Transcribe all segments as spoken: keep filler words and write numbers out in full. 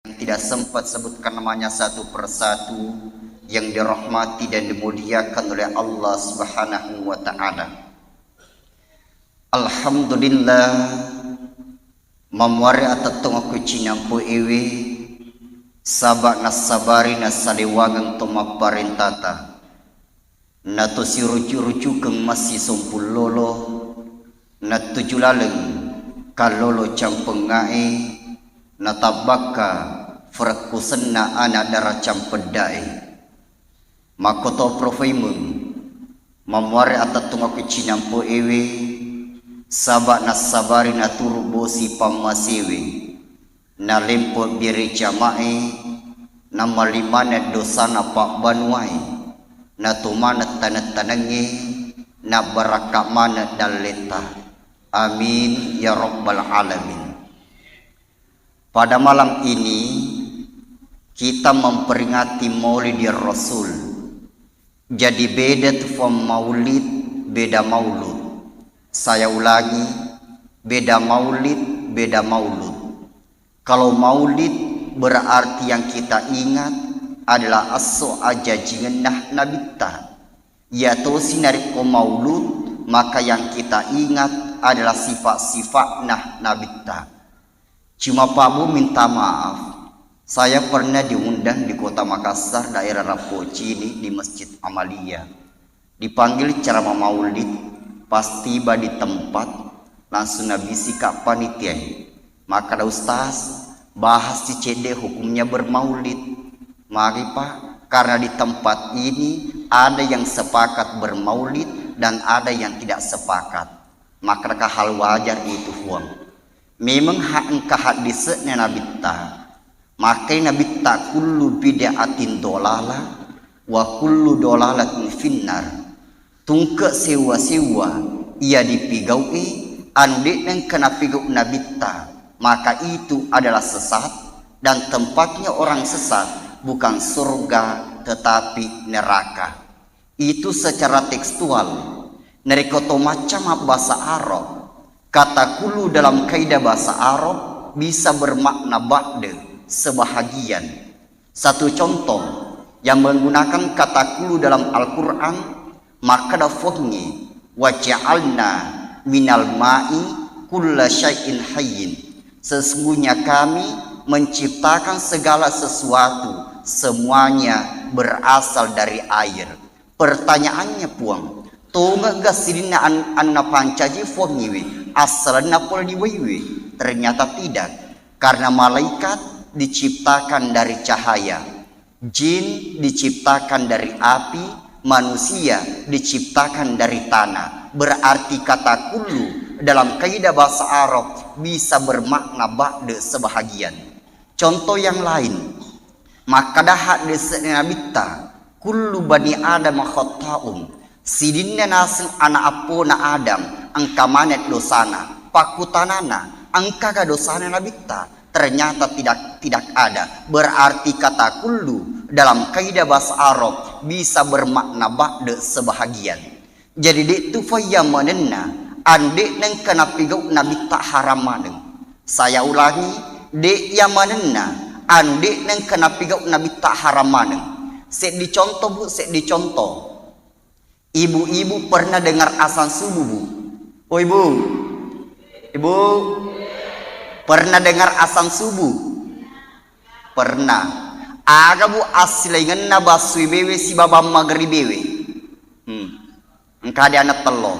yang tidak sempat sebutkan namanya satu persatu, yang dirahmati dan dimuliakan oleh Allah Subhanahu wa Ta'ala. Alhamdulillah, mamuare atettong aku cinampo ewe, saba nassabari nassalewangeng to mapparentata. Nato sirucu-rucukeng massi sompung lolo, nattuju laleng kallolo campengngae, natabbakka farekkusenna ana dara campeddae. Makkoto profaimeng, mamuare atettong aku cinampo ewe, saba nassabari naturu bosi pammasewe. Nalempo biri jamae, namalli maneng dosana pabbanuae, natu maneng taneng-tanengnge, nabbarakka maneng dalletta. Amin ya rabbal alamin. Pada malam ini kita memperingati Maulidir Rasul. Jadi beda tu fam maulid, beda maulud. Saya ulangi, beda maulid, beda maulud. Kalau maulid berarti yang kita ingat adalah esso ajajingenna Nabitta. Iya tosi narekko maulud, maka yang kita ingat adalah sifat-sifatna Nabitta. Cuma Pak Bu minta maaf, saya pernah diundang di Kota Makassar, daerah Rappocini, di Masjid Amalia. Dipanggil ceramah maulid, pas tiba di tempat, langsung nabisi Kak Panitia. Makkeda, "Ustaz, bahas si cedde hukumnya bermaulid." Mari Pak, karena di tempat ini ada yang sepakat bermaulid dan ada yang tidak sepakat. Makkeda ka hal wajar itu, Fuang. Memeng ha engka haddise'na Nabitta. Makkai Nabitta, "Kullu bid'atin dolalah, wa kullu dolalatin finnar." Tungke sewwa-sewwa iya dipigau'i anu de'na engka napigau Nabitta, maka itu adalah sesat, dan tempatnya orang sesat bukan surga tetapi neraka. Itu secara tekstual. Narekko to macca mabbasa Arab, kata kullu dalam kaidah bahasa Arab bisa bermakna ba'da, sebahagian. Satu contoh, yang menggunakan kata kullu dalam Al-Quran, makkeda Fuangnge, "Wa ja'alna minal ma'i kulla syai'in hayyin." Sesungguhnya Kami menciptakan segala sesuatu, semuanya berasal dari air. Pertanyaannya, Puang, tongegga sininna an-, anna pancaji Fuangngewe, assalenna pole di waiwe? Ternyata tidak, karena malaikat diciptakan dari cahaya, jin diciptakan dari api, manusia diciptakan dari tanah. Berarti kata kullu dalam kaidah bahasa Arab bisa bermakna ba'da, sebahagian. Contoh yang lain, makkeda haddese'na Nabitta, "Kullu bani Adam khatta'un." Sininna naseng ana appona Adam engka maneng dosana. Pakkutanana, engkaga dosana Nabitta? Ternyata tidak, tidak ada. Berarti kata kullu dalam kaidah bahasa Arab bisa bermakna ba'da, sebahagian. Jadi, de' tu fayya manenna anu de' nengka napigau Nabitta haram maneng. Saya ulangi, de' ya manenna anu de' nengka napigau Nabitta haram maneng. Seddi contoh, Bu, seddi contoh. Ibu-ibu pernah dengar azan subuh, Bu? Oh, Ibu. Ibu, pernah dengar azan subuh? Pernah. Aga, Bu, assilaingenna bassui bewe sibawa maggeribewe? Hmm. Engka de' ana tello.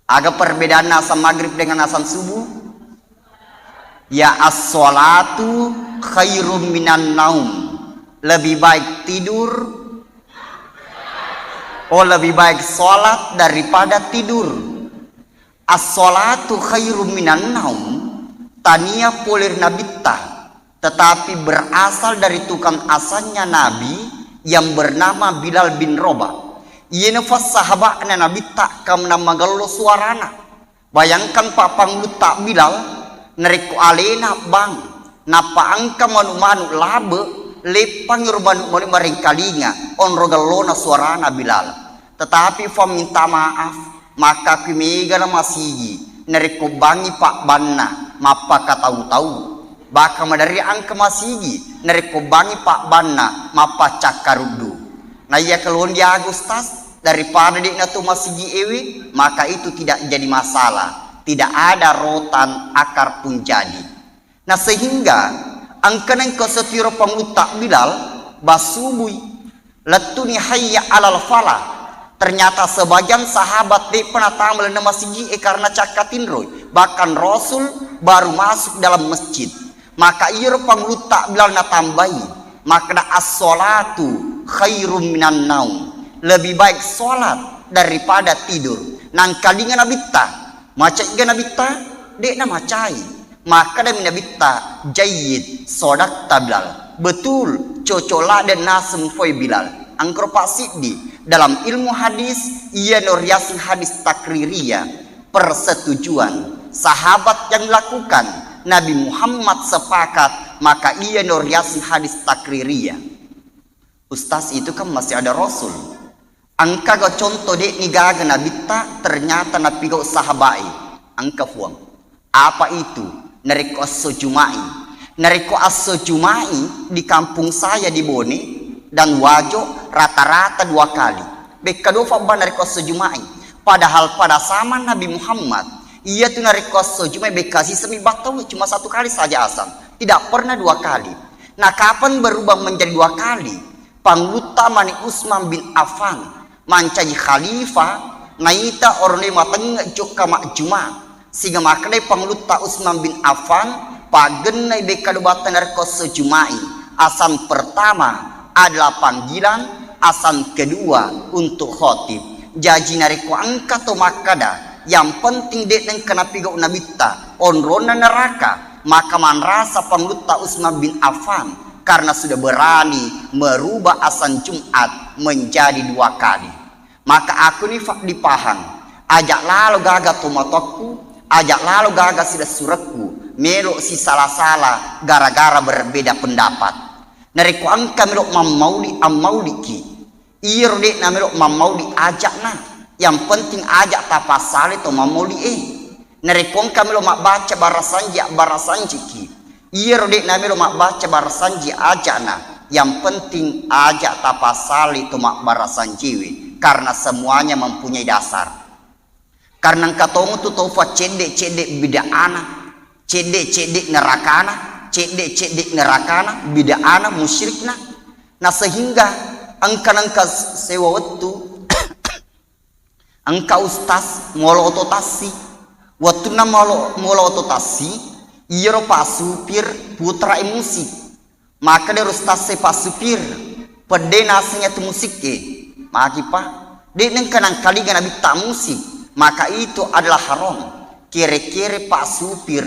Aga perbedaanna azan maghrib dengan azan subuh? Ya, as-sholatu khairum minan naum. Lebih baik tidur. Oh, lebih baik sholat daripada tidur. As-sholatu khairum minan naum, tania pole ri Nabitta, tetapi berasal dari tukang azannya Nabi yang bernama Bilal bin Rabah. Iyena fassahaba'na Nabitta kaminang magello suarana. Bayangkan, Pak, pangulutta Bilal, narekko alena bang, nappa engka manu-manu labe, leppangi ro manu-manu marengkalinga onro gellona suarana Bilal. Tetapi fa minta maaf, makkakui mega na masigi narekko bangngi pabbanna mappakatau-tau. Baka maderri engka masigi narekko bangngi pabbanna mappaccakkaruddu. Naiya kelong diaga Ustaz, daripada de'na to masigi ewe, maka itu tidak jadi masalah. Tidak ada rotan akar pun jadi. Nah, sehingga engka nengka setiro pangulutta Bilal basubui lettuni hayya alal falah. Ternyata sebagian sahabat de'pa natama lalenna masigi e karena cakka tinroi. Bahkan Rasul baru masuk dalam masjid. Maka iyaro pangulutta Bilal natambai, makkeda, "As-sholatu khairum minan naum." Lebih baik sholat daripada tidur. Nangkalinga Nabitta, macaiga Nabitta? De'na macai. Makkedami Nabitta, "Jayyid, sodakta Bilal." Betul, cocok ladde naseng poi Bilal. Engkaro passiddi dalam ilmu hadis, iyano riaseng hadis takririyah, persetujuan sahabat yang lakukan, Nabi Muhammad sepakat, maka iyano riaseng hadis takririyah. Ustaz, itu kan masih ada Rasul. Engkaga contoh de'ni gaga Nabitta ternyata napigau sahabai? Engka Fuang. Apa itu? Narekko esso Juma'i. Narekko esso Juma'i di kampung saya di Bone dan Wajo rata-rata dua kali. Bekka dua fabba narekko esso Juma'i. Padahal pada zaman Nabi Muhammad, iyatu narekko esso Juma'i bekka sisemi battau cuma satu kali saja azan. Tidak pernah dua kali. Nah, kapan berubah menjadi dua kali? Pangulutta mani Utsman bin Affan mancaji khalifah, naita orone matengnge jokka majjuma. Siga makkedai pangulutta Utsman bin Affan, paggennai bekka dobatta narekko esso Juma'i. Azan pertama adalah panggilan, azan kedua untuk khotib. Jaji narekko engka to makkeda, yang penting de' nengka napigau Nabitta, onronna neraka, maka manrasa pangulutta Utsman bin Affan karena sudah berani merubah azan Jumat menjadi dua kali. Maka aku ni fa-, dipahang, ajak lalo gaga tomatoakku, ajak lalo gaga silessurekku, melo sisala-sala gara-gara berbeda pendapat. Narekko engka melo mammauli, ammauliki. Iyaro de'na melo mammauli, ajakna. Yang penting ajak tapassalai to mammauli e. Narekko engka melo mabbaca barasanji, abbarasanjiki. Iyaro de'na melo mabbaca barasanji, ajakna. Yang penting ajak tapassalai to mabbarasanjiwe, karena semuanya mempunyai dasar. Karena engka tomu tu tau fa cedde-cedde bid'ahna, cedde-cedde nerakana, cedde-cedde nerakana, bid'ahna, musyrikna. Nah, sehingga engka nengka sewa wettu, engka ustaz molo oto tassi. Wettunna molo, molo oto tassi, iyaro Pak Supir putra e musik. Makkeda ro ustaz e, "Pak Supir, pedde naseng iyatu musikke." "Magi, Pak?" "De' nengka nangkalinga Nabitta musik, maka itu adalah haram." Kere-kere Pak Supir,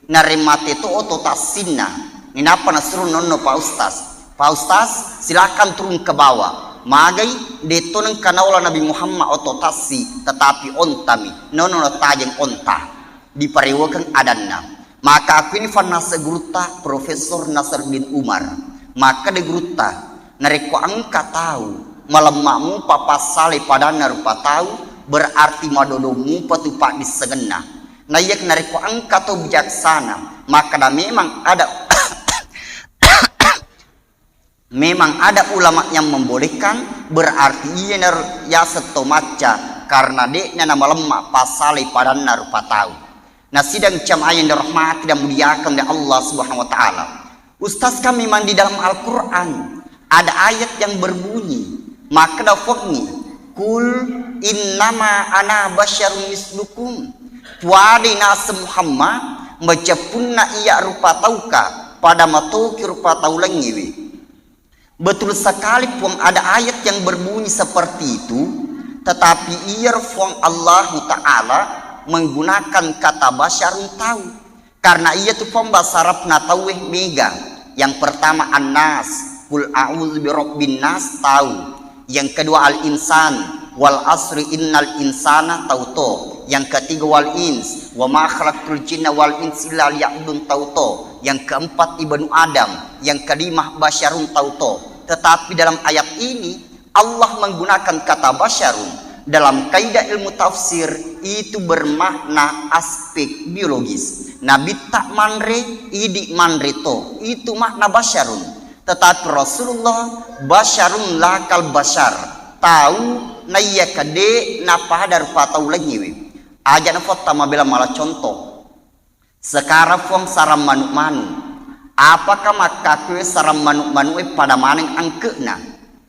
naremmate to oto tassinna, ninappa nasuro nonno Pak Ustaz, "Pak Ustaz, silakan turun ke bawah." Magai, de' to nengka naola Nabi Muhammad oto tassi, tetapi ontami, nonno natajeng onta. Diparewakeng adanna. Maka aku ini fannasa gurutta Profesor Nasruddin Umar. Makkeda gurutta, "Narekko engka tau malemma mupa passalai padanna rupa tau, berarti madodo mupa tu paddissengenna. Naiya narekko engka tau bijaksana, makkeda memang ada memang ada ulama yang membolehkan, berarti iyanaro yaseng to macca, karena de'na namalemma passalai padanna rupa tau." Nah, sidang jamaah yang dirahmati dan muliakan oleh Allah Subhanahu wa Ta'ala. Ustaz, kami memang di dalam Al-Quran ada ayat yang berbunyi, makkeda Fuangnge, "Qul innama ana basyarum mislukum." Puadai naseng Muhammad, maceppunna iya rupa tauka, pada matoki rupa tau laingngewe. Betul sekali, Puang, ada ayat yang berbunyi seperti itu, tetapi iyaro Puang Allahu Ta'ala menggunakan kata basyarun tau. Karena iyatu, Puang, bahasa Arabna tauwe mega. Yang pertama, An-Nas, "Qul a'udzu birabbin nas," tau. Yang kedua, Al-Insan, "Wal asri innal insana," tau to. Yang ketiga, Wal Ins, "Wa ma khalaqtul jinna wal insa illa liya'budun," tau to. Yang keempat, Ibnu Adam. Yang kelima, Basyarun, tau to. Tetapi dalam ayat ini, Allah menggunakan kata basyarun dalam kaidah ilmu tafsir itu bermakna aspek biologis. Nabitta manre, idi manre to. Itu makna basyarun. Tetapi Rasulullah basyarun lakal basyar. Tau naiya kade napada rupa tau laingngewe. Aja nafatta mabela mala contoh. Sekarang Fuang sarang manu-manu. Apakah makkakue sarang manu-manue pada maneng angke'na?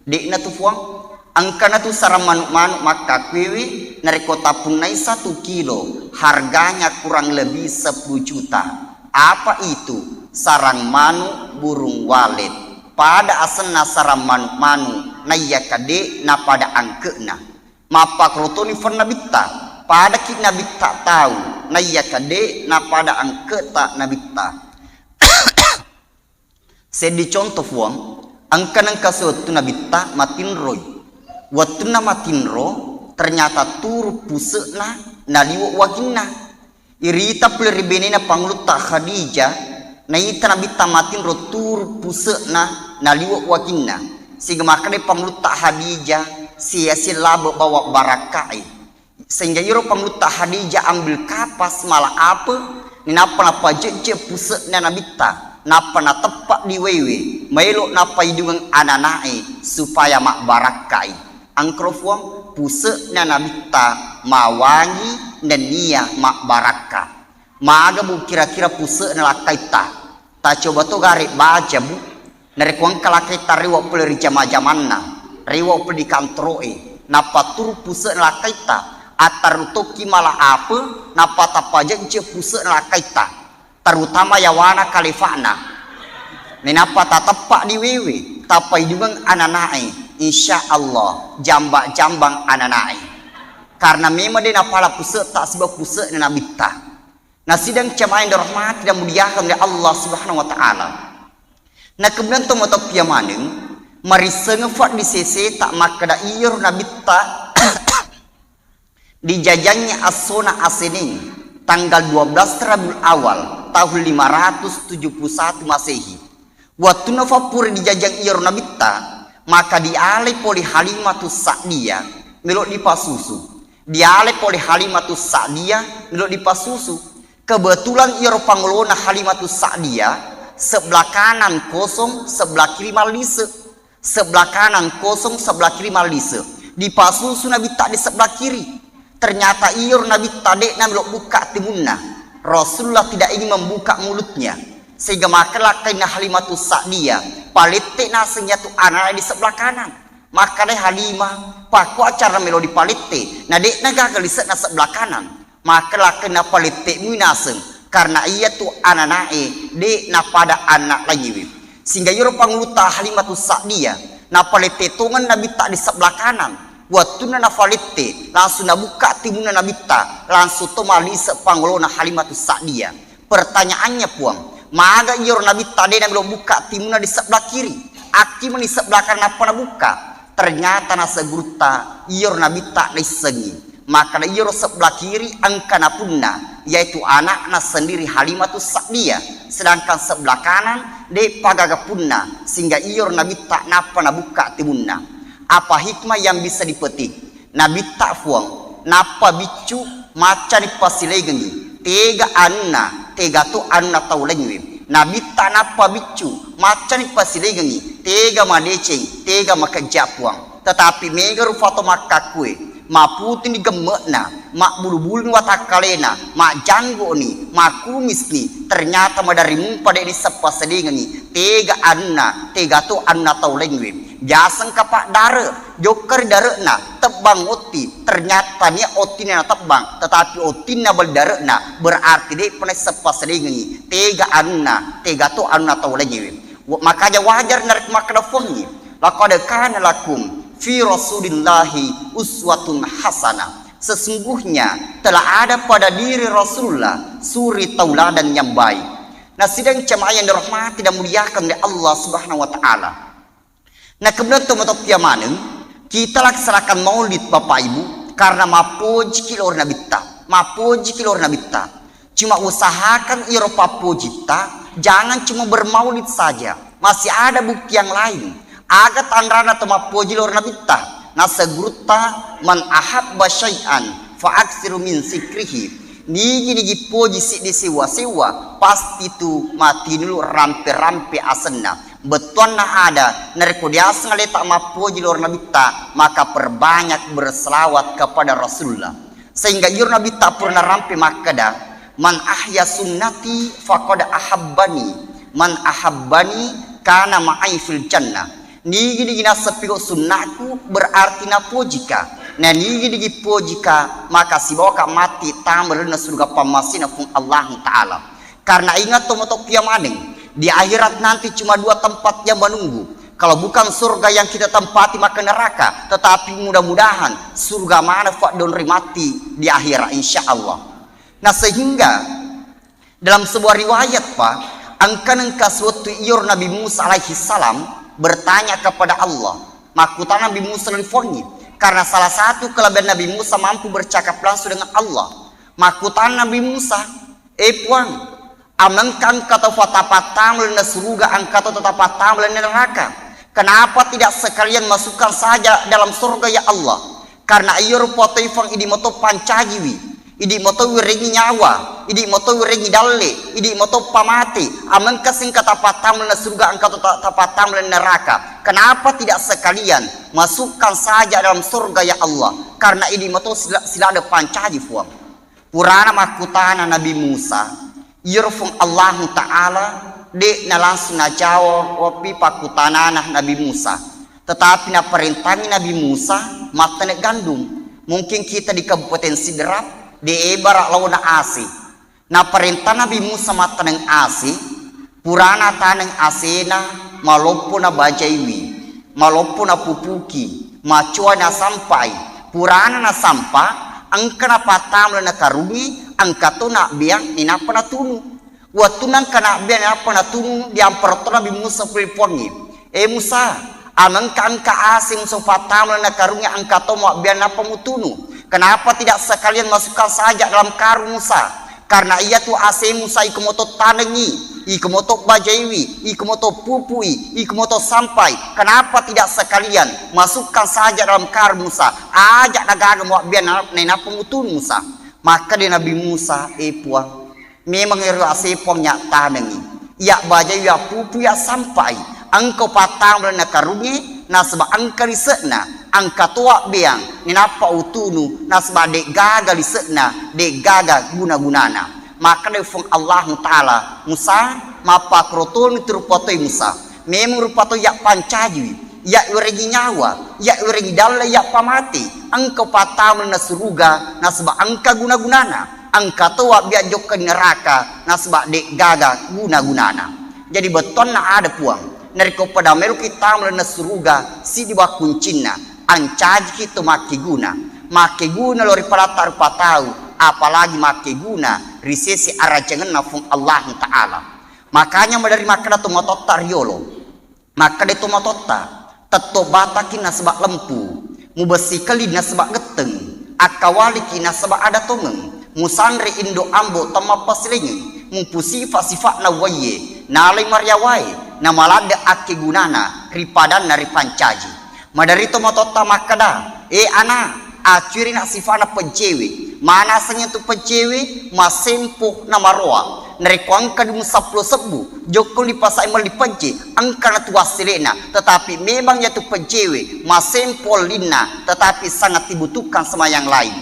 De'na tu Fuang. Engkana tu sarang manu-manu makkakuewe narekko tapunnai satu kilo harganya kurang lebih sepuluh juta. Apa itu? Sarang manu burung walet. Pada asenna sarang manu-manu naiya kade napada angke'na. Mappakrotoni feng nabitta, padaki nabitta tau, naiya kade napada angke'ta nabitta. Seddi contoh Fuang, engka nengka sewettu nabitta matinroi. Wettunna matinro, ternyata turu puse'na naliwe waginna. Irita pole ri benena Pangulutta Khadijah, naita nabitta matinro turu puse'na naliwe waginna. Siga makkeda Pangulutta Khadijah, sia-sia labe bawa barakka'i. Sehingga iro Pangulutta Khadijah ambil kapas mala ape, ninappa napajejje puse'na nabitta, nappa nateppa di wewe, maelo napaidungeng anana'e supaya mabbarakka'i. Engkaro Fuang, puse'na nabitta mawangi nennia mabbarakka. Maga Bu kira-kira puse'na lakkaitta? Tacoba to gare baja Bu. Narekko engka lakkaitta rewa pole ri jama-jamanna, rewa pole di kantoro'e, nappa turu puse'na lakkaitta, attarru tokki mala ape, nappa tapajejje puse'na lakkaitta, terutama yawana kalefa'na. Nainappa tateppa di wewe, tapaidungeng anana'e, insya Allah jamba-jambang anana'e. Karena memang de napala puse'ta siba puse'na nabitta. Nasidang jamaah yang dirahmati dan muliakan oleh Allah Subhanahu wa Ta'ala. Nah, kemudian to matopia maneng, marissengeng fa di seseta makkeda iyaro nabitta dijajangngi assona aseneng tanggal dua belas Rabiul Awal tahun lima ratus tujuh puluh satu Masehi. Wettunna fa pura dijajang iyaro nabitta, maka dialai pole Halimatus Sa'diyah melo dipasusu. Dialai pole Halimatus Sa'diyah melo dipasusu. Kebetulan iyaro pangolona Halimatus Sa'diyah sebelah kanan kosong, sebelah kiri mallise. Sebelah kanan kosong, sebelah kiri mallise. Dipasusu nabitta di sebelah kiri. Ternyata iyaro nabitta de'na melo bukka timunna. Rasulullah tidak ingin membuka mulutnya. Sehingga maka lakkainna Halimatus Sa'diyah, palette naseng iyatu anana di sebelah kanan. Makkedai Halimah, pakko acara melo dipalette, na de'na gaga lise'na sebelah kanan. Maka lakkainna palette mui naseng, karena iyatu anana'e de napada anna laingngewe. Sehingga iyaro pangulutta Halimatus Sa'diyah, napalette tongeng nabitta di sebelah kanan. Wettunna nafalette, langsung nabukka timunna nabitta, langsung to malise pangolona Halimatus Sa'diyah. Pertanyaannya, Puang, maga iyaro nabitta de namelo bukka timunna di sebelah kiri? Akki meni sebelah kanan nappa nabukka? Ternyata naseng gurutta, iyaro nabitta naissengngi. Makkeda iyaro sebelah kiri engka napunna, yaitu anakna sendiri Halimatus Sa'diyah, sedangkan sebelah kanan de'pa gaga punna, sehingga iyaro nabitta nappa nabukka timunna. Apa hikmah yang bisa dipetik? Nabitta Fuang, nappa biccu, maccani pasilengengngi, tega anunna, tega to anunna tau laingnge. Nabitta nappa biccu, maccani pasilengengngi, tega madeceng, tega makejja Puang. Tetapi mega rufa to makkakkue, maputuni gemme'na, mabbulu-buluni watakkalena, majjanggo'ni, makkumisni, ternyata maderri mumpa de nisseng pasilengengngi, tega anunna, tega to anunna tau laingnge. Biasa engka paddare, jokka ri dare'na, tebbang otti, ternyata nia ottinna natebbang, tetapi ottinna bali dare'na, berarti de'pa naisseng pasilengengngi, tega anunna, tega to anunna tau laingnge. Wa-, makaja wajar narekko makkeda Fuangnge, "Laqad kana lakum fi Rasulillahi uswatun hasanah." Sesungguhnya telah ada pada diri Rasulullah suri tauladan yang baik. Nah, sidang jamaah yang dirahmati dan muliakan oleh Allah Subhanahu wa Ta'ala. Nah, kemudian to matopia maneng, kita laksanakan maulid, Bapak Ibu, karena mappojiki lao ri Nabitta, mappojiki lao ri Nabitta. Cuma usahakan iyaro pappojitta, jangan cuma bermaulid saja. Masih ada bukti yang lain. Aga tanrana to mappoji lao ri Nabitta? Naseng gurutta, "Man ahabba syai'an fa aksiru min zikrihi." Nigi-nigi poji siddi sewwa-sewwa, pasti tu matinulu rampe-rampe asenna. Bettuanna ada, narekko diaseng aleta mappoji lao ri Nabitta, maka perbanyak berselawat kepada Rasulullah. Sehingga iyaro Nabitta pura narampe makkeda, "Man ahya sunnati faqad ahabbani, man ahabbani kana ma'ai fil jannah." Nigi-nigi nasseppiko sunnaku, berarti napojika. Na nigi-nigi pojika, maka sibawaka matti tama ri lalenna suruga pammasena Puang Allahu Ta'ala. Karena ingat to, matokia maneng, di akhirat nanti cuma dua tempat yang menunggu. Kalau bukan surga yang kita tempati, maka neraka. Tetapi mudah-mudahan surga mana fadonri matti di akhirat, insya Allah. Nah, sehingga dalam sebuah riwayat, Pak, engka nengka suatu iyaro Nabi Musa alaihi salam bertanya kepada Allah. Makkutana Nabi Musa ri Puangnge, karena salah satu kelebihan Nabi Musa mampu bercakap langsung dengan Allah. Makkutana Nabi Musa, "Eh Puang, amengka engka tau fatapattama lalenna suruga, engka tau tatapattama lalenna neraka. Kenapa tidak sekalian masukkan saja dalam surga, ya Allah?" Karena iyaro rupa toi Puang idi moto pancajiwi, idi moto wirengi nyawa, idi moto wirengi dalle, idi moto pamate, amengka sengka tapattama lalenna suruga, engka to ta-, tapattama lalenna neraka. Kenapa tidak sekalian masukkan saja dalam surga, ya Allah? Karena idi moto sila-, silada pancaji Puang. Purana makkutana Nabi Musa, iyaro Puang Allahu Ta'ala de'na langsung najawabpi pakkutanana Nabi Musa. Tetapi naparentangi Nabi Musa mattaneng gandum. Mungkin kita di Kabupaten Sidrap, de ebara laona ase. Naparenta Nabi Musa mattaneng ase, purana taneng asena, maloppo nabajaiwi, maloppo napupuki, macoa nasampai. Purana nasampa, engka napattama lalenna karungnge, engka to nabbeang, ninappa natunu. Wettunna engka nabbeang, ninappa natunu, diamparo to Nabi Musa pole Puangnge, "Eh Musa, amengka engka ase Musa upattama lalenna karungnge, engka to muabbeang nappa mutunu. Kenapa tidak sekalian masukkan saja dalam karung Musa? Karena iyatu ase Musa iko moto tanengi, iko moto bajaiwi, iko moto pupui, iko moto sampai. Kenapa tidak sekalian masukkan saja dalam karung Musa? Aja nagaga muabbeang na-, nainappa mutunu Musa." Makkeda Nabi Musa, "Eh Puang, memang ero ase Puang iyattanengi, iyabajai, iyapupui, iyassampai. Engka upattama lalenna karungnge, nasaba engka lise'na, engka to abbeang, ninappa utunu, nasaba de'gaga lise'na, de'gaga guna-gunana." Makkeda Puang Allahu Ta'ala, "Musa, mappakrotoni tu rupa toi Musa. Memang rupa toi iyappancajiwi, iyawiregi nyawa, iyawirengi dalle, iyappamate. Engka upattama lalenna suruga, nasaba engka guna-gunana. Engka to uabbeang jokka di neraka, nasaba de'gaga guna-gunana." Jadi bettuanna ada Puang, narekko pada meloki tama lalenna suruga, siddi bawang kuncinna, ancajiki to makkeguna. Makkeguna lao ri padatta rupa tau, apalagi makkeguna ri sese arajangenna Puang Allahu Ta'ala. Makanya maderri makkeda tomatoatta riolo. Makkeda tomatoatta, "Tetto bataki nasaba lempu, mubessi kelli nasaba getteng, akkawaliki nasaba ada tongeng, musanre indo ambo temmappasilaingeng, mupusifa-sifa'na uwaiye, nalai mariawae, namaladde akkegunana ri padanna ripancaji." Maderri tomatoatta makkeda, "Eh ana, accuirina sifana pejjewe. Mana asengnge tu pejjewe? Masempo na maroa. Narekko engka dumu seppulo sebbu, jokkong dipasai melli pejje, engka natu wassele'na. Tetapi memang iyatu pejjewe masempo ellinna, tetapi sangat dibutuhkan sembahyang lain."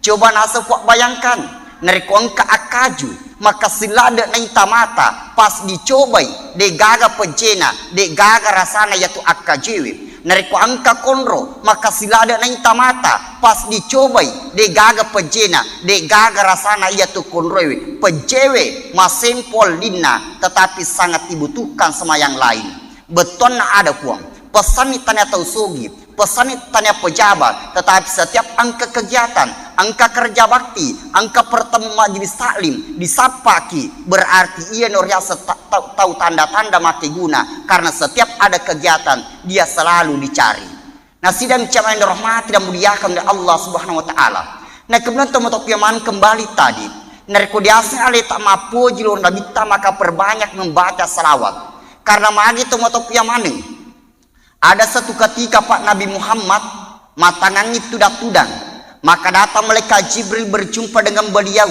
Coba naseng Puang bayangkan, narekko engka akkaju, makessing ladde naita mata, pas dicobai, de'gaga pejjena, de'gaga rasana iyatu akkajuewe. Narekko engka konro, makessing ladde naita mata, pas dicobai, de'gaga pejjena, de'gaga rasana iyatu konroewe. Pejjewe masempo ellinna, tetapi sangat dibutuhkan sembahyang lain. Bettuanna ada Puang, pesanni tania tau sogi, pesanni tania pejabat, tetapi setiap engka kegiatan, engka kerja bakti, engka pertemuan majelis taklim, disappaki, berarti iyano riaseng ta-, tau, tau tanda-tanda makkeguna, karena setiap ada kegiatan, dia selalu dicari. Nasidang jamaah yang dirahmati dan muliakan oleh Allah Subhanahu wa Ta'ala. Nah, kemudian tomatoatta maneng kembali tadi, narekko diaseng aleta mappoji lao ri Nabitta, maka perbanyak membaca salawat. Karena magi tomatoatta maneng. Ada satu ketika, Pak, Nabi Muhammad matangangi tudang-tudang. Maka datang malaikat Jibril berjumpa dengan beliau.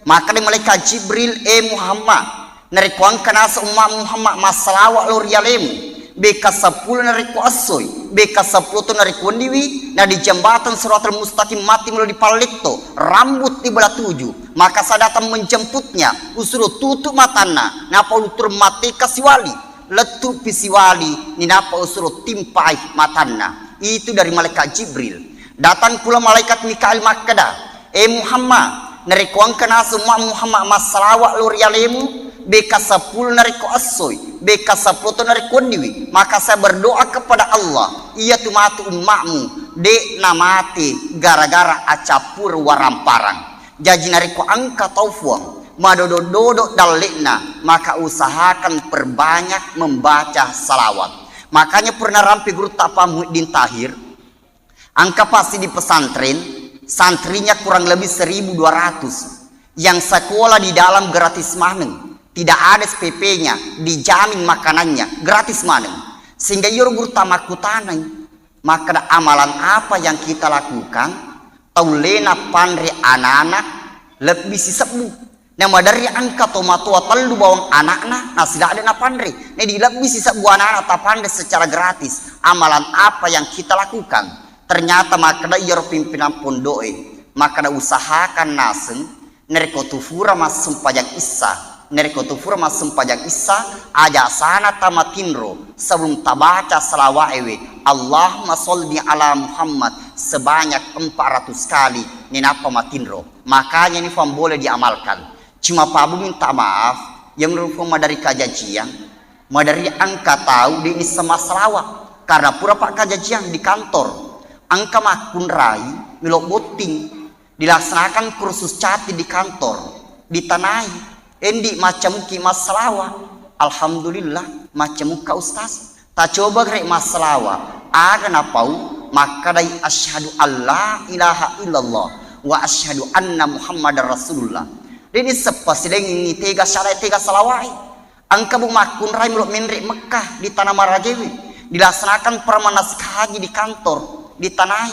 Makkeda malaikat Jibril, "E Muhammad, narekko engka naseng umma Muhammad massalawa lao ri alemu, bekka seppulo narekko essoi, bekka seppulo to narekko wenniwi, na di jembatan Siratal Mustaqim matti melo dipalletto, rambut di belah tujuh, maka saya datang menjemputnya, usulo tutup matanna, napa uluttur mati kasiwali, lettu pisiwali, ninapa usulo timpai matanna." Itu dari malaikat Jibril. Datang pula malaikat Mikail makkeda, "E Muhammad, narekko engka naseng umma Muhammad massalawa lao ri alemu, bekka seppulo narekko essoi, bekka seppulo to narekko wenniwi, maka saya berdoa kepada Allah, iyatu matu ummamu, de' namate gara-gara accappureng waramparang. Jaji narekko engka tau Fuang, madodo-dodo dalle'na, maka usahakan perbanyak membaca salawat." Makanya pura narampe gurutta Pak Muhiddin Tahir, engka pasti di pesantren, santrinya kurang lebih seribu dua ratus yang sekolah di dalam gratis maneng, tidak ada S P P-nya, dijamin makanannya, gratis maneng. Sehingga iyaro gurutta makkutanai, makkeda, "Amalan apa yang kita lakukan, taullena panre anak-anak lebbi sisebbu?" Na maderri engka tomatoa tellu bawang anakna, na siladde napanre. Jadi lebbi sisebbu anakna tapanre secara gratis. Amalan apa yang kita lakukan? Ternyata makkeda iyaro pimpinan pondo'e, makkeda, "Usahakan naseng, narekko tu fura massempajang issa, narekko tu fura massempajang issa, aja sana tamatinro sebelum tabaca salawa'ewe, Allahumma sholli ala Muhammad sebanyak empat ratus kali, ninappa matinro." Makanya ini Fuang boleh diamalkan. Cuma Pak Bu minta maaf, yang menurut Fuang maderri kajajiang, maderri engka tau de' nisseng massalawa. Karena pura Pak kajajiang di kantor, engka makkunrai melo botting, dilaksanakan kursus chatting di kantor, ditanai, "Endi, maccamukki massalawa?" "Alhamdulillah, maccamukka Ustaz." Tacoba gare massalawa, aga napau? Makkedai, "Asyhadu alla ilaha illallah wa asyhadu anna Muhammadar Rasulullah." De'ni seppa silengingi tega syara tega salawai. Engka bu makkunrai melo menre Mekkah di tanah marajewe, dilaksanakan permanasik haji di kantor, ditanai.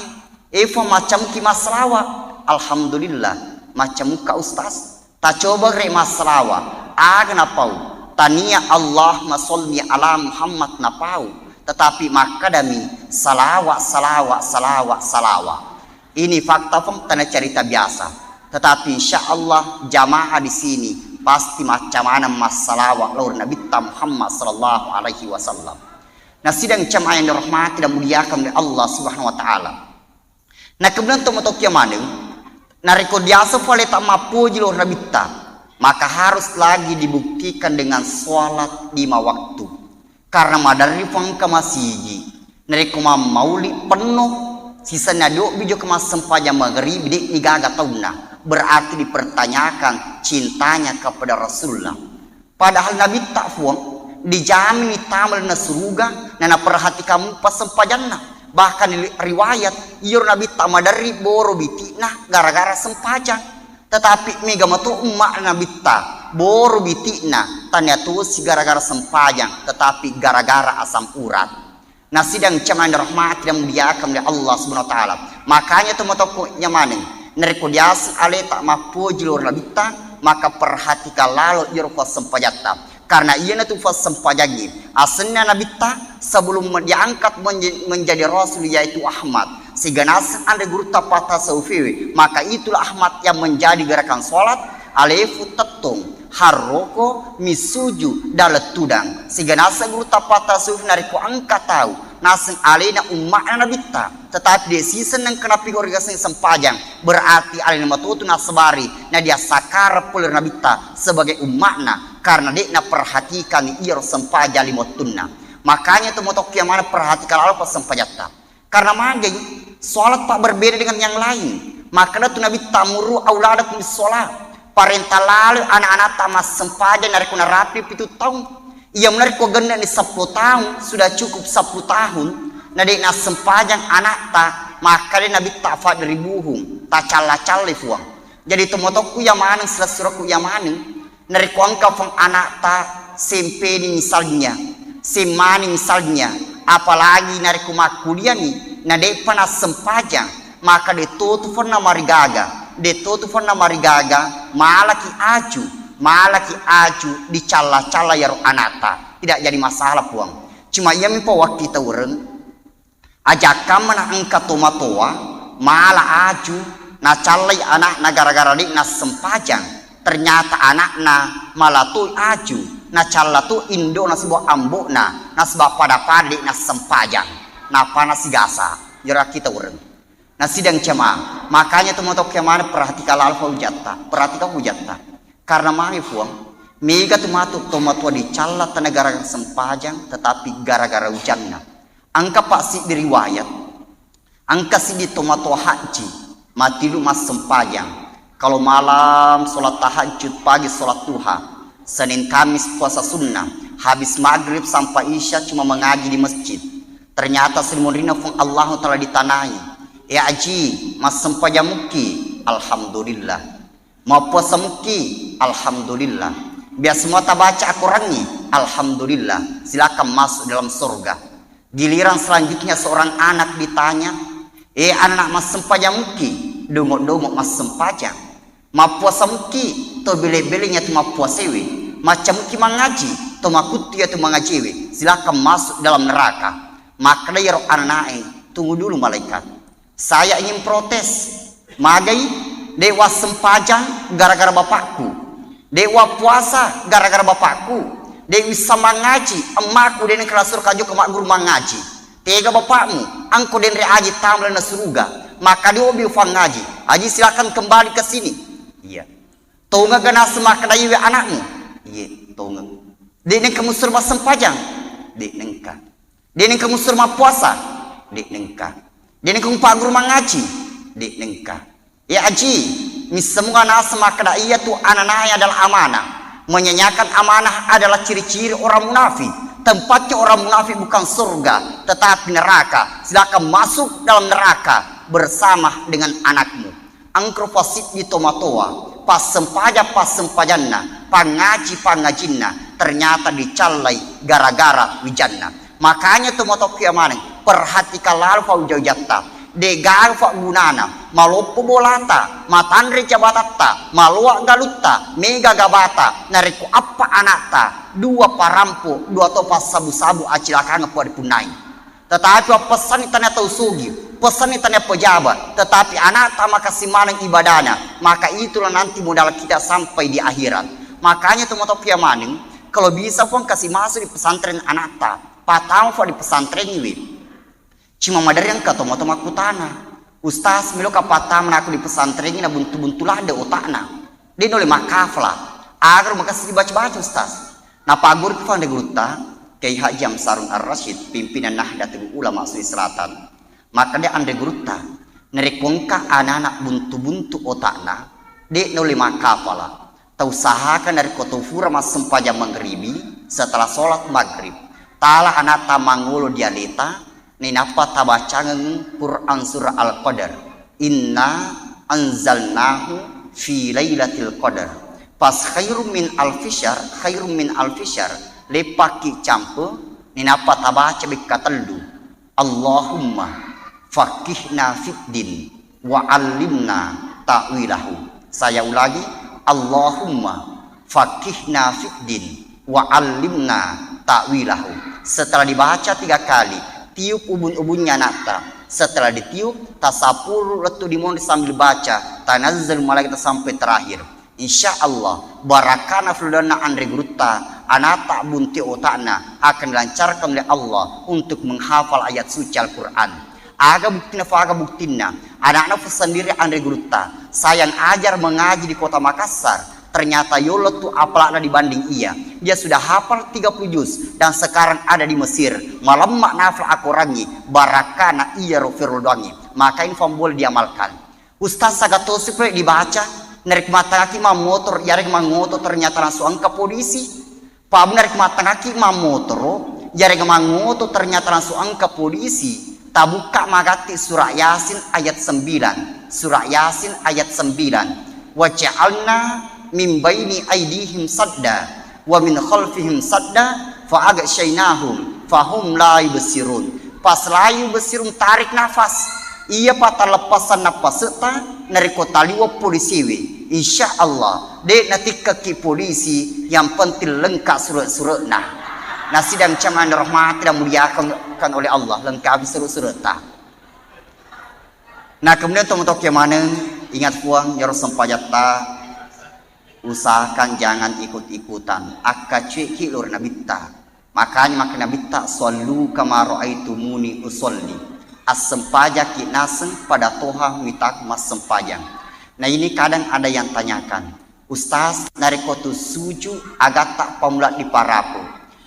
"Efa, maccamukki massalawa?" "Alhamdulillah, maccamukka Ustaz." Tacoba gare massalawa, aga napau? Tania Allahumma sholli ala Muhammad napau, tetapi makkedami, "Salawa, salawa, salawa, salawa." Ini fakta, Fuang, tana cerita biasa. Tetapi insya Allah jamaah di sini pasti macca maneng massalawa lao ri Nabitta Muhammad sallallahu alaihi wasallam. Nasidang jamaah yang dirahmati dan muliakan oleh Allah Subhanahu wa Ta'ala. Nah, kemudian to matokkia maneng, narekko diaseng fale ta mappoji lao ri Nabitta, maka harus lagi dibuktikan dengan sholat lima waktu. Karena maderri Fuang engka masigi, narekko mammauli penno, sisenna diobbi jokka massempajang maghrib, de'ni gaga taunna, berarti dipertanyakan cintanya kepada Rasulullah. Padahal Nabitta, Fuang, dijamin tama lalenna suruga, na naperhatikan mupa sempajanna. Bahkan ri-, riwayat, iyaro Nabitta maderri boro biti'na gara-gara sempajang. Tetapi mega mato umma Nabitta, boro biti'na tania tosi gara-gara sempajang, tetapi gara-gara asam urat. Nasidang jamaah yang dirahmati dan muliakan oleh Allah Subhanahu wa Ta'ala. Makanya to matokko nyamaneng, narekko diaseng aleta mappoji lao ri Nabitta, maka perhatikan lalo iyaro passempajatta. Karena iyanatu passempajangnge asenna Nabitta sebelum diangkat menje-, menjadi Rasul, yaitu Ahmad. Siganaseng anre gurutta patasawufiwe, maka itulah Ahmad yang menjadi gerakan sholat, alefu tettong, harroko, misuju, dalettudang. Siganaseng gurutta patasawuf narekko engka tau naseng alena umma'na Nabitta, tetapi de' siseng nengka napigau ri gaseng sempajang, berarti alena matotu nasabari na dia sakara pole ri Nabitta sebagai umma'na, karena de' naperhatikan iyaro sempajang lima wettunna. Makanya to matokkia maneng perhatikan lalo passempajatta. Karena magai, sholat, Pak, berbeda dengan yang lain. Makanya tu Nabitta, "Muru auladakum bis sholat." Parenta lalo anak-anakta massempajang narekko narapi pitu taung. Iya, narekko genne'ni seppulo taung, sudah cukup seppulo tahun, na de' nassempajang anakta, maka de' Nabitta, "Fadribuhum," tacalla-callai, Fuang. Jadi to matokku iya maneng, silessurekku iya maneng. Narekko engka, Fuang, anakta S M P ni misalnya, S M A ni misalnya, apalagi narekko makkuliani, na de'pa nassempajang, maka de' to tu, Fuang, namarigaga. Detto tu fonna marigaga, malaki aju, malaki aju dicalla-calla yaro anata. Tidak jadi masalah, Puang. Cuma iyami pa wakki taureng, ajakkamma na engka tomatoa, mala aju, nacallai anakna gara-gara de' nassempajang. Ternyata anakna malatoi aju, nacalla to indona sibawa ambo'na, nasaba pada-pada de' nassempajang. Napana sigasa, yaro ki taureng. Nasidang jamaah. Makanya tu matoki maneng, perhatikan lalo hujatta, perhatikan hujatta. Karena magi, Puang, mega tu matu tomatoa dicalla tana gara-gara sempajang, tetapi gara-gara ujanna. Engka pa siddi riwayat, engka siddi tomatoa haji, matilu massempajang. Kalau malam sholat tahajud, pagi sholat duha, Senin Kamis puasa sunnah, habis maghrib sampai isya cuma mengaji di masjid. Ternyata simunrinna Puang Allahu Ta'ala ditanai. E aji, massempajang mukki? Alhamdulillah. Mappuasa mukki? Alhamdulillah. Biasa mua tabaca akorangngi? Alhamdulillah. Silakan masuk dalam surga. Giliran selanjutnya seorang anak ditanya, "E anak, massempajang mukki?" Dongo-dongo massempajang. "Mappuasa mukki?" To bele-belenya tu mappuasewe. "Macca mukki mangaji?" To makuttu iya tu mangajewe. "Silakan masuk dalam neraka." Makkeda iyaro ananae, "Tunggu dulu malaikat. Saya ingin protes. Magai de' wassempajang gara-gara bapakku? De' wappuasa gara-gara bapakku? De' wissa mangaji, emmaku de' nengka la surga jokka magguru mangaji. Tega bapakmu, engko denre aji tama lalenna suruga. Maka de' obi ufangaji. Aji, silakan kembali ke sini." Iya. "Tongeng ga naseng makkeda iwe anakmu?" "Iye, tongeng." "De' nengka mussuro massempajang?" "De' nengka." "De' nengka mussuro mappuasa?" "De' nengka." "De' nengka mupagguru mangaji?" "De' nengka." "E aji, missemmu ga naseng makkeda iya tu ananae adalah amanah. Menyanyiakan amanah adalah ciri-ciri orang munafik. Tempatnya orang munafik bukan surga, tetapi neraka. Silakan masuk dalam neraka bersama dengan anakmu." Engkaro pasiddi tomatoa, passempajang-passempajanna, pangaji-pangajinna, ternyata dicallai gara-gara wijanna. Makanya tomatoa kuya maneng, perhatikan lalo fa uja-ujatta. De' gaga fa gunana maloppo bolata, matanre jabatatta, maloa galutta, mega gabata, narekko eppa anakta, dua parampo, dua to passabu-sabu acilakangeng pole dipunnai. Tetapi wappessanni tania tau sugi, pessanni tania pejabat, tetapi anakta makessing maneng ibadana, maka itulah nanti modal kita sampai di akhirat. Makanya tomatoa kuya maneng, kalau bisa Puang kasi masuk di pesantren anakta, patama fa di pesantren iwe. Cuma maderri engka tomatoa makkutana, "Ustaz, meloka pattama nakku di pesantren, nabuntu-buntu ladde otakna. De' nulle makkafala. Aga ro makessing dibaca-baca, Ustaz?" Napaggurui fa anre gurutta, Kiai Haji Amsarun Ar-Rasyid, pimpinan Nahdlatul Ulama Sulawesi Selatan, makkeda anre gurutta, "Narekko engka anana buntu-buntu otakna, de' nulle makkafala. Tausahakan narekko tau fura massempajang mangribi, setelah sholat maghrib, tala anakta mangolo di aleta, nainappa tabacangeng Quran surah Al-Qadar. Inna anzalnahu fi lailatul qadar. Pas khairum min alfi syahr, khairum min alfi syahr." Leppakki campe, nainappa tabaca bekka tellu. Allahumma faqihna fid din wa allimna ta'wilahu. Saya ulangi, Allahumma faqihna fid din wa allimna ta'wilahu. Setelah dibaca tiga kali, tiup ubun-ubunnya anakta. Setelah ditiup, tasapuru lettu dimonri sambil baca, tanazzal malaikat sampai terakhir. Insya Allah, barakana fuldanna anre gurutta, anata bunti otakna akan dilancarkan oleh Allah untuk menghafal ayat suci Al-Quran. Aga buktina, faga buktinna, anakna fu sendiri anre gurutta, saya ajar mengaji di kota Makassar, ternyata yolo tu apalakna dibanding iya. Dia sudah hafal tiga puluh juz dan sekarang ada di Mesir. Malemma nafal akorangi, barakana iya ro firul doangi. Maka info boleh diamalkan. Ustaz, aga tosi pole dibaca, narekko mattangaki mammotor, yarega mangoto ternyata langsung engka polisi. Pabu narekko mattangaki mammotoro, yarega mangoto ternyata langsung engka polisi. Tabukka magatti surah Yasin ayat sembilan. Surah Yasin ayat sembilan. Wa ja'alna min baini aidihim sadda, wa min khalfihim sadda, fa aghsyainahum, fahum la yubsirun. Pas la yubsirun, tarik nafas. Iyapa talleppasanna pasetta, narekko taliweng polisiwe, insya Allah, de' natikkekki polisi, yang penting lengkap surat-suratna. Nah, sidang jamaah yang dirahmati dan muliakan oleh Allah, lengkapi surat-suratta. Nah, kemudian tomatoa maneng, ingat Puang, yaro sempajatta, usahakan jangan ikut-ikutan. Akka cuekki loro nabitta. Makanya makkeda Nabitta, "Shallu kama raaitumuni usalli." Assempajaki naseng pada toha mita massempajang. Nah, ini kadang ada yang tanyakan, "Ustaz, narekko tu suju agatta pammula diparape?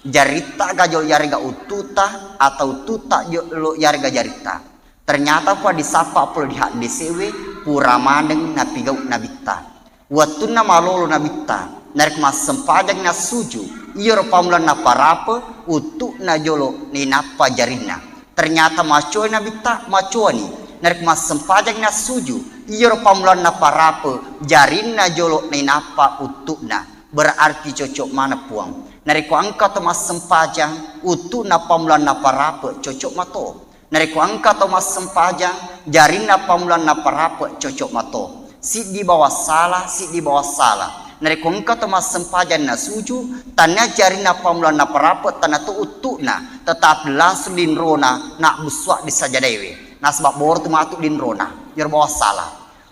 Jaritta ga jolo yarega uttuta atau uttuta jolo yarega jaritta?" Ternyata pa disappa pole di haddesewe pura maneng napigau Nabitta. Wettunna malolo Nabitta, narekko massempajang nassuju, iyaro pammulanna parape, uttu'na jolo nainappa jarinna. Ternyata macoa Nabitta, macoani. Narekko massempajang nassuju, iyaro pammulanna parape, jarinna jolo nainappa uttu'na. Berarti cocok maneng Puang. Narekko engka to massempajang, uttu'na pammulanna parape, cocok mato. Narekko engka tau massempajang, jarinna pammulanna parape cocok mato. Siddi bawang sala, siddi bawang sala. Narekko engka tau massempajang nasuju, tania jarinna pammulanna parape, tania to uttu'na, tetapi langsung linrona nabbussuaq di sajadaewe. Nasaba boro tu matu linrona, iyaro bawang sala.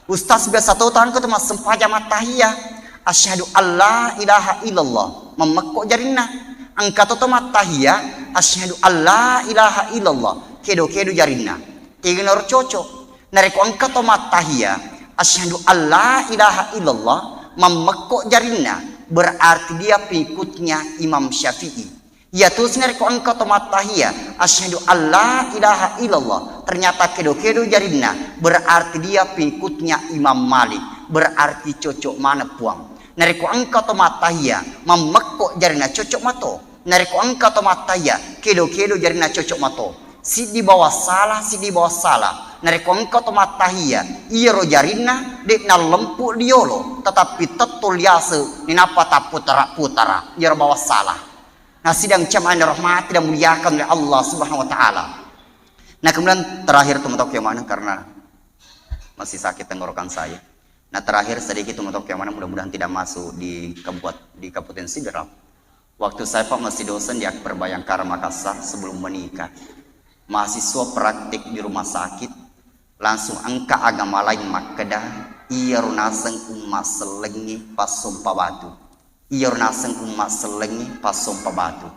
Ustaz, biasa to engka to massempajang mattahiyya, "Asyhadu alla ilaha illallah." Mammekko jarinna. Engka to to mattahiyya, "Asyhadu alla ilaha illallah." Kedo-kedo jarinna. Tegana ro cocok. Narekko engka to mattahiyya, "Asyhadu alla ilaha illallah." Mammekko jarinna. Berarti dia pengikutnya Imam Syafi'i. Iyatosi narekko engka to mattahiyya, "Asyhadu alla ilaha illallah," ternyata kedo-kedo jarinna, berarti dia pengikutnya Imam Malik, berarti cocok maneng Puang. Narekko engka to mattahiyya, mammekko jarinna, cocok mato. Narekko engka to mattahiyya, kedo-kedo jarinna, cocok mato. Siddi bawang sala, siddi bawang sala. Narekko engka to mattahiyya, iyaro jarinna de' nallempu diolo, tetapi tetto liase, ninappa tapputara-putara, iyaro bawang sala. Nah, sidang jamaah yang dirahmati dan muliakan oleh Allah Subhanahu wa Ta'ala. Nah, kemudian terakhir, teman-teman, yang mana, karena masih sakit tenggorokan saya. Nah, terakhir sedikit, teman-teman, yang mana, mudah-mudahan tidak masuk di kabupat-, di Kabupaten Sidrap. Waktu saya, Pak, masih dosen di Akbar Bayangkara Makassar sebelum menikah, mahasiswa praktik di rumah sakit, langsung engka agama lain makkeda, iyaro naseng umma sellengnge passompa batu. Iyaro naseng umma sellengnge passompa batu.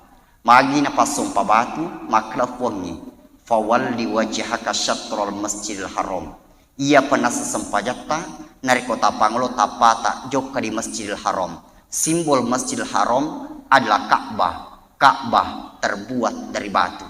Magi napassompa batu, makkeda Puangnge, "Fawalli wajhaka syatral Masjidil Haram." Iyapa naseng sempajatta, narekko tapangolo tappata jokka di Masjidil Haram. Simbol Masjidil Haram adalah Ka'bah. Ka'bah terbuat dari batu.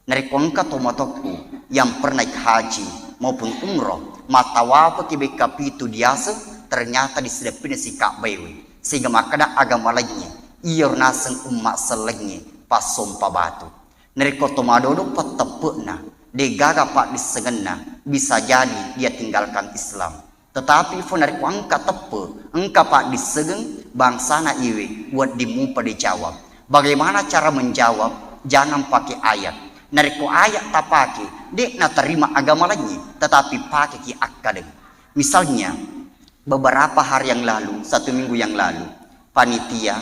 Narekko engka tomatoakku yang pernah ikut haji maupun umroh, mattawafaki bekka pitu diaseng, ternyata di sedeppina si Ka'bah we. Sehingga makkeda agama laingnge, iyaro naseng umma sellengnge passompa batu. Narekko to madodo patteppe'na, de'gaga paddissengenna, bisa jadi dia tinggalkan Islam. Tetapi fo narekko engka teppe, engka paddissengeng, bangsana iwe, wedding mupa dijawab. Bagaimana cara menjawab? Jangan pakai ayat. Narekko ayat tapake, de' naterima agama laingnge, tetapi pakeki akkadeng. Misalnya, beberapa hari yang lalu, satu minggu yang lalu, panitia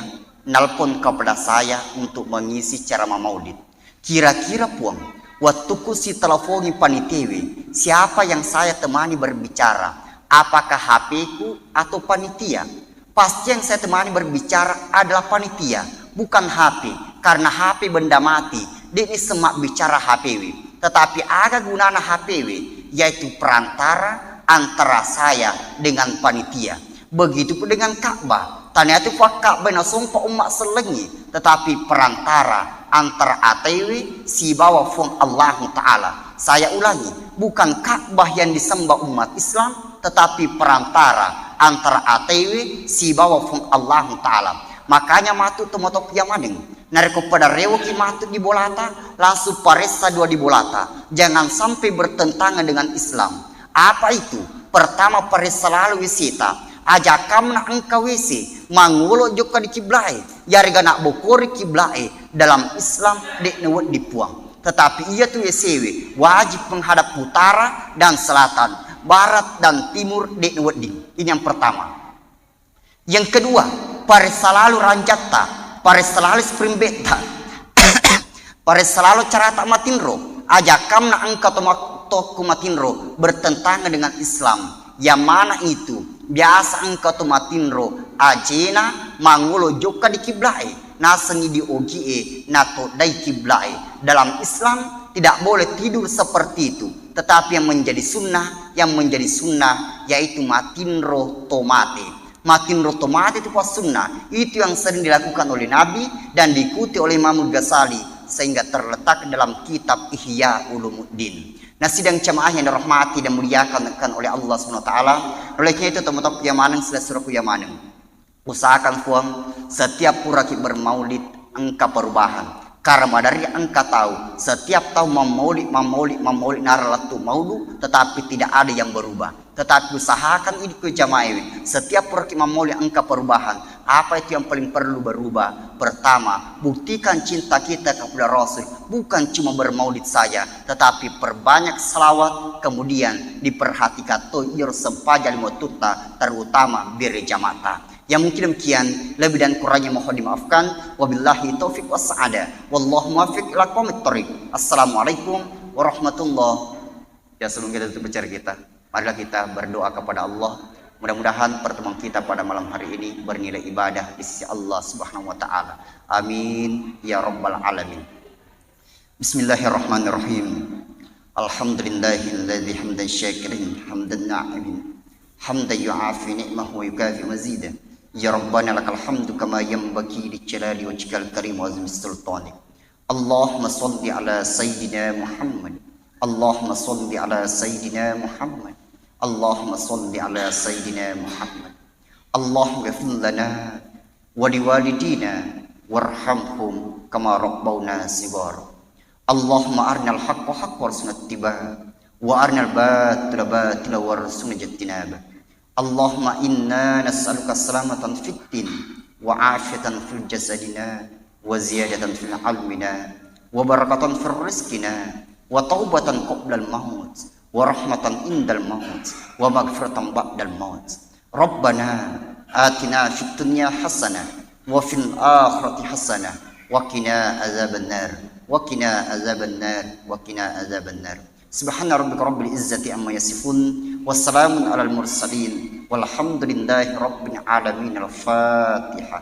nelpon kepada saya untuk mengisi ceramah maulid. Kira-kira, Puang, wettukku sitelepongi panitiawe, siapa yang saya temani berbicara? Apakah H P-ku atau panitia? Pasti yang saya temani berbicara adalah panitia, bukan H P, karena H P benda mati, de'ni semma bicara H P-we. Tetapi aga gunana H P-we? Yaitu perantara antara saya dengan panitia. Begitupun dengan Ka'bah. Taniatu fa Ka'bah nasompa umma sellengngi, tetapi perantara antara atewe sibawa Fuang Allahu Ta'ala. Saya ulangi, bukan Ka'bah yang disembah umat Islam, tetapi perantara antara atewe sibawa Fuang Allahu Ta'ala. Makanya matu tomatoakku maneng, narekko pada rewoki matu di bolata, langsung paressa dua di bolata. Jangan sampai bertentangan dengan Islam. Apa itu? Pertama, paressa lalo W C-ta. Aja kamna engka W C, mangolo jokka di kiblae, yarega nabbokori kiblae, dalam Islam de'na wedding Puang. Tetapi iya tu W C W wajib menghadap utara dan selatan, barat dan timur, de' wedding. Ini yang pertama. Yang kedua, paressa lalo ranjatta, paressa lalo spring bed-ta, paressa lalo carata matinro, aja kamna engka to ma-, tokko matinro bertentangan dengan Islam. Yang mana itu biasa engka to matinro ajena mangolo jokka di kiblae, nasengi di ogie natoddai kiblae. Dalam Islam tidak boleh tidur seperti itu, tetapi yang menjadi sunnah, yang menjadi sunnah yaitu matinro to mate. Matinro to mate itu puas sunnah. Itu yang sering dilakukan oleh Nabi dan diikuti oleh Imam Ghazali, sehingga terletak dalam kitab Ihya Ulumuddin. Nah, sidang jamaah yang dirahmati dan dimuliakan oleh Allah Subhanahu wa Ta'ala, olehnya itu, teman-teman yang maneng, sila suraku yang maneng. Usahakan, Puang, setiap puraki bermaulid engka perubahan. Karena madari engka tahu, setiap tahun mammaulid, mammaulid, mammaulid, nara lettu maudu, tetapi tidak ada yang berubah. Tetapi usahakan idi ko jamaewe, setiap puraki mammaulid engka perubahan. Apa itu yang paling perlu berubah? Pertama, buktikan cinta kita kepada Rasul. Bukan cuma bermaulid saja, tetapi perbanyak salawat, kemudian diperhatikan to iro sempaja lima tutta, terutama berjamaah. Ya, mungkin demikian, lebih dan kurangnya mohon dimaafkan. Wabillahi taufiq was sa'adah. Wallahu muwaffiq ila aqwamit thariq. Assalamualaikum warahmatullahi. Ya, sebelum kita tutup acara kita, marilah kita berdoa kepada Allah. Mudah-mudahan pertemuan kita pada malam hari ini bernilai ibadah di sisi Allah Subhanahu wa Ta'ala. Amin ya Rabbal Alamin. Bismillahirrahmanirrahim. Alhamdulillahilladzi hamdan syakirin, hamdan na'imin, hamdan yu'afi ni'mahu wa yukafi mazidah. Ya Rabbana, lakal hamdu kama yanbaghi li jalali wajhikal karim wa azimi sultanik. Allahumma salli ala sayyidina Muhammad. Allahumma salli ala sayyidina Muhammad. Allahumma salli ala sayyidina Muhammad. Allahumma ghfir lana wa liwalidina warhamhum kama rabbawna shighara. Allahumma arinal haqqa haqqa warzuqna ittiba, wa arinal batila batila warzuqna ijtinaba. Allahumma inna nas'aluka salamatan fid din, wa afiyatan fil jasadina, wa ziyadatan fil ilmina, wa barakatan fil rizqina, wa taubatan qablal maut, wa rahmatan indal maut, wa maghfiratan ba'dal maut. Rabbana atina fid dunya hasanah, wa fil akhirati hasanah, wa qina azabannar, wa qina azabannar, wa qina azabannar. Subhana rabbika rabbil izzati amma yasifun, wa salamun alal mursalin, walhamdulillahi rabbil alamin. Al-Fatihah.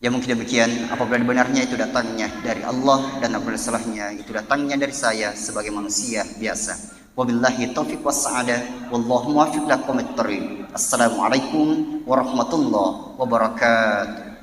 Ya, mungkin demikian, apabila benarnya itu datangnya dari Allah dan apabila salahnya itu datangnya dari saya sebagai manusia biasa. Wabillahi taufiq was sa'adah, wallahu muwaffiq ila aqwamit thariq. Assalamualaikum warahmatullahi wabarakatuh.